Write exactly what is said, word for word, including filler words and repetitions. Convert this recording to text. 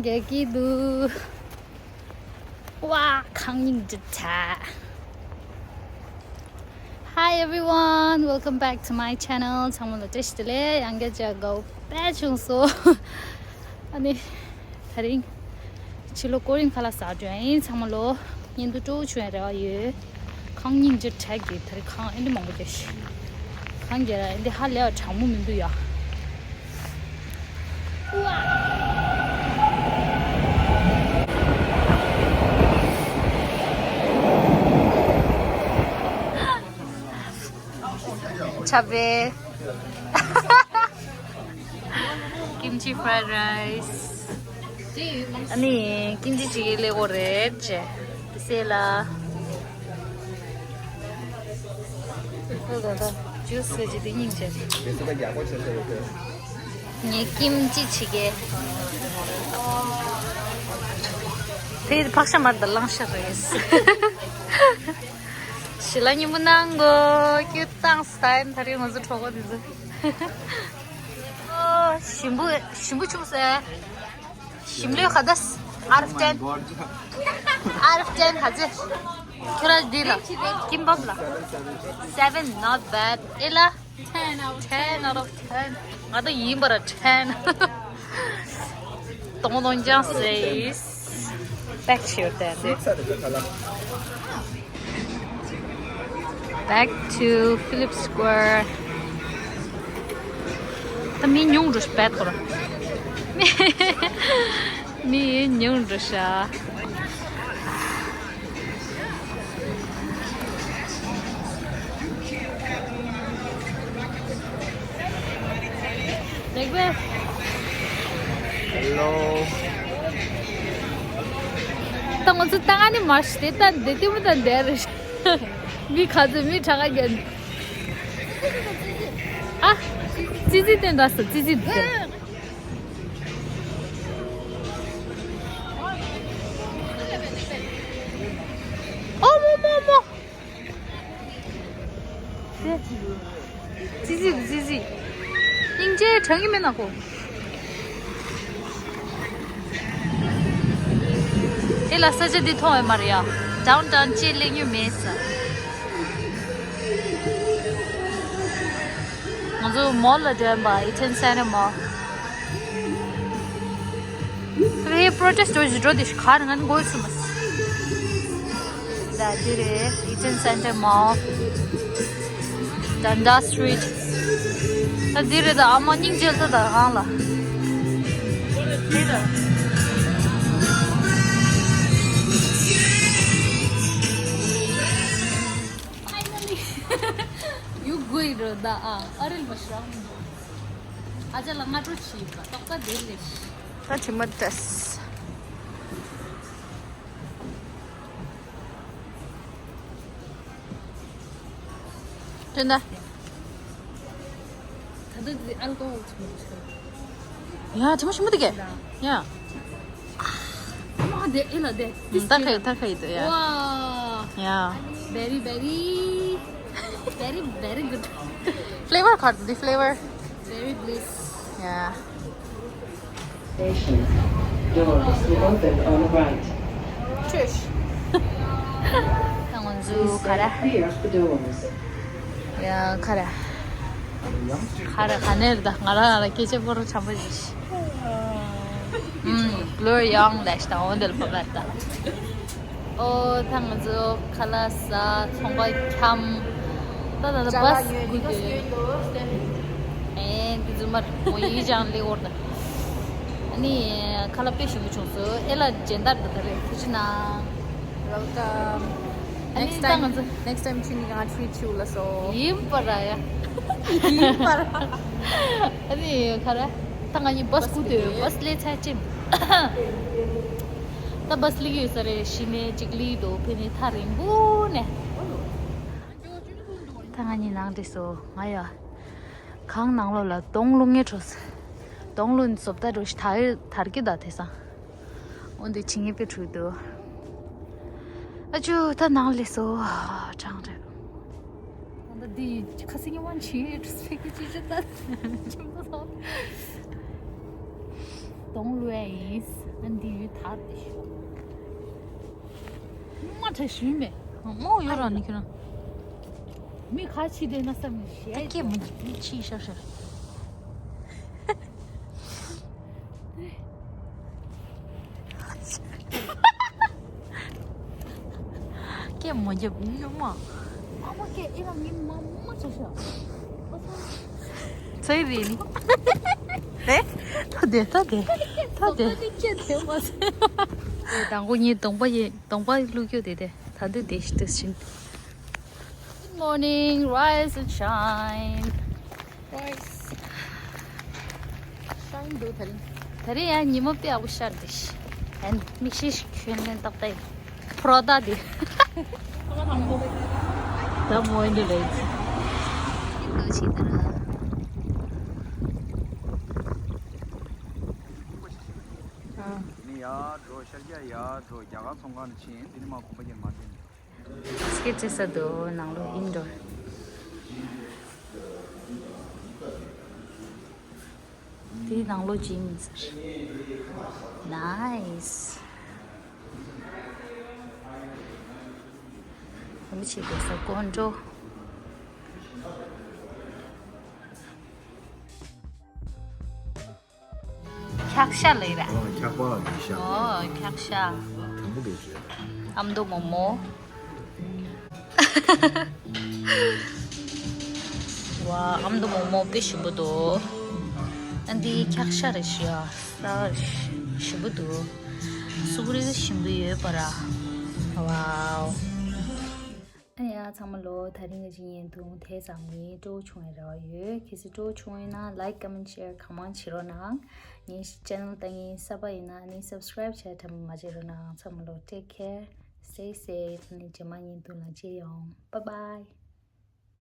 རྒྱག་གི་འདུག་ཝ། གངས་རྙིང་འདི་ད། Hi everyone, welcome back to my channel. ཚང་མ་ལ་བཀྲ་ཤིས་བདེ་ལེགས། ཡང་བསྐྱར་མཇལ་དགའ་པོ་དཔེ་བྱུང་སོང་། ཨ་ནི། དེ་རིང་ཕྱི་ལོགས་སྐོར་རིང་ཁ་ལག་ཟ་འགྲོ་ཡིན། ཚང་མ་ལོ་བརྙན་ཐུང་སྤྲོ་བོ་བྱུང་ཡ་རེ་བ་ཡོད། གངས་རྙིང་འདི་ད་གི་དེ་རིང་གངས་ཨེ་འདྲ་མང་པོ་རྒྱག་ཤི། གངས་རྒྱག་ར་ཨེ་འདི་ཧ་ལས་པ་གྲང་མོ་མི་འདུག་ཡ། ཆབ་པའི། Kimchi fried rice. ཨ་ནི་ཀིམ་ཅི་ཅིག་ལས་འོ་རེད་ཅེ། དེ་སེ་ལ། ཨོ་ད་ད་ཇུས་ཟེར་གྱི་དེ་སྙིང་རྗེ། ངས་ཀིམ་ཅི་ཅིག་གེ། དེ་ཕག་ཤ་མར་ད་ལང་ཤ་རེད། ཞི་ལ་ཉིན་མོ་ནང་གོ་ཀྱུ་ཏང་སི་ཊལ་ད་རེས་ང་ཚོ་གྲོགས་པོ་དེ་ཚོ། ཨོ། ཞིམ་པོ་ཞིམ་པོ་བྱུང་སེ། ཞིམ་ལོས་ག་འདྲ། out of ten. Out of ten ག་ཚོད། ཁྱོད་རང་འདི་ལ། ཀིམ་པབ་ལ། Seven, not bad. ཨེ་ལ། Ten out of ten. ང་ད་ཡིན་པར་ten. ཏོང་ཏོང་ཅང་སེ། Back to your tent. Back to Philip Square. ད་མི་ཉུང་འགྲོ་ཤག་བད་ཐོར། མི་ཉུང་འགྲོ་ཤག་ལེགས་པས། Hello. ད་ང་ཚོ་ད་ང་ནི་མ་ཤི་དེ་ད་འདི་ལྟད་མོ་ད་འདི་རེད། མི་ག་ཚོད་མི་གྲངས་ཀ་རྒྱབ། ཨ། ཙི་ཙི་སྟོན་ད་སོ་ཙི་ཙི་འདི། ཨོ་མོ་མོ་མོ། ཙི་ཙི་ཙི་ཙི། སྙིང་རྗེ་དྲན་གྱི་མེད་ན་ཁོ། དེ་ལ་ས་ཆ་འདི་མཐོང་བས་མ་རེད་ཡ། ཌའུན་ཊའུན་ཅེས་གླེང་རྒྱུ་མེད་ས། ང་ཚོ་མོལ་ལ་འགྲོ་ཡིན་པ། Eaton Centre Mall. ཨེ་པྲོ་ཊེ་སི་ཊི་འགྲོ་འདི་ག་རེ་ང་ནི་དགོས་སུ་མ། ད་འདི་རེད། Eaton Centre Mall. Dundas Street. ད་འདི་རེད། ད་ཨ་མ་སྙིང་རྗེ་ལ་ད་ད་རང་ལ། དེ་ད། Finally. You good རོ་ད་ཨ། ཨ་རིལ་མ་ཤི་རང་མི་འདུག་ཨ་ཅག་ལ་སྔ་དྲོ་བྱིས་པ་ཏོག་ཏ་དེ་ལས། ད་དྲི་མ་བྲེས། དྲན་ད། ད་ལྟ་དེ་ཨལ་ཀོ་ཧོལ་ཆུང་ཆུང་། ཡ་དྲི་མ་ཞིམ་པོ་འདུག་གས། ཡ། ཨ་མ་དེ་ཨེ་ལ་དེ། ད་ཁ་ཡི་ད་ཁ་ཡི་དུ་ཡ། ཝ། ཡ། Very, very, very, very good. Flavor ག་རེ་འདུག flavor? Very bliss. Yeah. Station. Doors will open on the right. Tschüss. ད་ང་ཚོ་ག་རེ། Please stay clear of the doors. ཡ་ག་རེ། ག་རེ་ག་ནས་རེད། ད་ང་རང་ང་ལ་སྐད་ཆ་པོ་རུ་འཆམ་པོ་ཞིག་ཨུམ། Blur Young ལས་ད་འོ་འདི་ལ་བབས་ལ་ད། ཨོ་ད་ང་ཚོ་ཁ་ལག་ཟ། ཚོང་པ་འཁྱམ། ད་ད་ད་བཱས་སྒུག་དེ། ཨེ་འདི་ཚོ་མར་མོ་ཡིག་ཅང་ལེགས་འོར་ད། ཨ་ནི་ཁ་ལག་དཔེ་ཞིམ་པོ་བྱུང་སོང་། ཨེ་ལ་སྦྱིན་བདག་འདི་ད་རེད། ཐུགས་རྗེ་གནང་། Welcome. Next time, next time ཁྱེད་གཉིས་ང་treat བྱེད་ལ་སོ། ཡིན་པ་ར་ཡ། ཡིན་པ་ར། ཨ་ནི་ག་རེ། ད་ང་གཉིས་བཱས་སྒུག་དེ་བཱས་སླེབས་ཚར་ཅིམ། ད་བཱས་སླེབས་ཡོད་ས་རེད། གཞི་ནས་གཅིག་སླེབས་འདུག་ཕེ་ནི་ཐག་རིང་པོ་ནས། ད་ང་གཉིས་ནང་འདྲེས་སོ། ང་ཡ། གང་ནང་ལོགས་ལ་གདོང་བླུག་ངེས་འགྲོ། གདོང་བླུག་ནས་བཟོ་ལྟ་འགྲོ་ཞིག་དར་དར་གི་ད་དེ་སང་། འོན་ཏེ་ཇི་སྙེད་པའི་དྲུག་ཏུ། ཨ་ཅུ་ད་ནང་ལས་སོ། གྲང་རེད། ད་འདི་ཁ་སང་ཉི་མ་ཆེ་ཕྲུ་གུ་ཅི་ཅི་ད་ཆུང་ད་སོང་། གདོང་བླུགས་ཡ་ཡིན། ཨ་འདི་ཡུལ་དར་དེ་ཤོག་མ་ཁྲ་ཞུས་མེད། མོ་ཡོད་ར་ནི་ཁྱོད་རང་། མི་ཁ་ཕྱི་དེ་ན་བསམ་ནས་ཞེ་ཨ་ཀེ་མ་ཕྱི་ཤ་ཤ། ཀེ་མ་རྒྱབ་ནི་ཡོད་མ། ཨ་མ་ཀེ་ཨི་རང་ངི་མ་མ་ཆ་ཤ། ཚེ་རིང་། ཨེ། ད་དེ་ད་དེ་ད་དེ། ཨེ་དང་པོ་ངའི་གདོང་པ་ཡིན། གདོང་པ་བླུགས་རྒྱུ་དེ་དེ་ད་དུ་དེ་ཞིག་ཏུ་ཕྱིན། Good morning, rise and shine. Guys, shine འདུག་ད་རིང་། ད་རིང་ཡང་ཉི་མ་དཔེ་ཡག་པོ་ཤར་འདུག་ཨན་མིག་ཤེལ་ཞིག་གྱོན་ནས་ཏག་ཏག་ཡིན། Prada འདི། ད་མོ་འདི་རེད། འདི་ལོ་ཆེ་ད་ར། ཨ། དེ་ནས་ཡར་འགྲོ། ཤར་རྒྱག་ཡར་འགྲོ། རྒྱ་གར་ཚོང་ཁང་ནས་ཕྱིན། དེ་ནས་མར་གོམ་པ་བརྒྱབ་མར་འགྲོ། སྐད་ཆ་ས་དོ་ནང་ལོགས་ཡིན་འགྲོ། དེའི་ནང་ལོགས་ཇིམ་ཡིན་ཟེར། Nice། རིན་པོ་ཆེ་རྒྱལ་ས་དཀོན་མཆོག་འཁྱག་ཤ་ལབ་ར། ཨོ་འཁྱག་པ་ཡིན་ཤག་ཨོ་འཁྱག་ཤ། དང་པོ་འགྲོ་བྱས། ཨ་མདོ་མོ་མོ། ཝ་ཨ་མདོ་མོ་མོ་དཔེ་ཞིམ་པོ་འདུག་ཨ་འདི་འཁྱག་ཤ་རེད་ཤག་ས་ཞིམ་པོ་འདུག་སུག་རིལ་ཞིམ་པོ་ཡོད་པ་ར། ཝའོ། ཨ་ཡ་ཚང་མ་ལོ་ད་རིང་གི་ཅི་ཉན་ཐུང་དེ་ཙམ་ཡིན། སྤྲོ་བོ་བྱུང་བའི་རེ་བ་ཡོད། གལ་སྲིད་སྤྲོ་བོ་བྱུང་ཡོད་ན་like, comment, share གང་མང་བྱེད་རོགས་གནང་། ངའི་channel ལྟ་མཁན་གསར་པ་ཡིན་ན་ནི་subscribe བྱས་དྲན་པ་མ་བརྗེད་རོགས་གནང་། ཚང་མ་ལོ་take care, stay safe. ཨ་ནི་རྗེས་མ་ཉན་ཐུང་ལ་མཇལ་ཡོང་། Bye bye.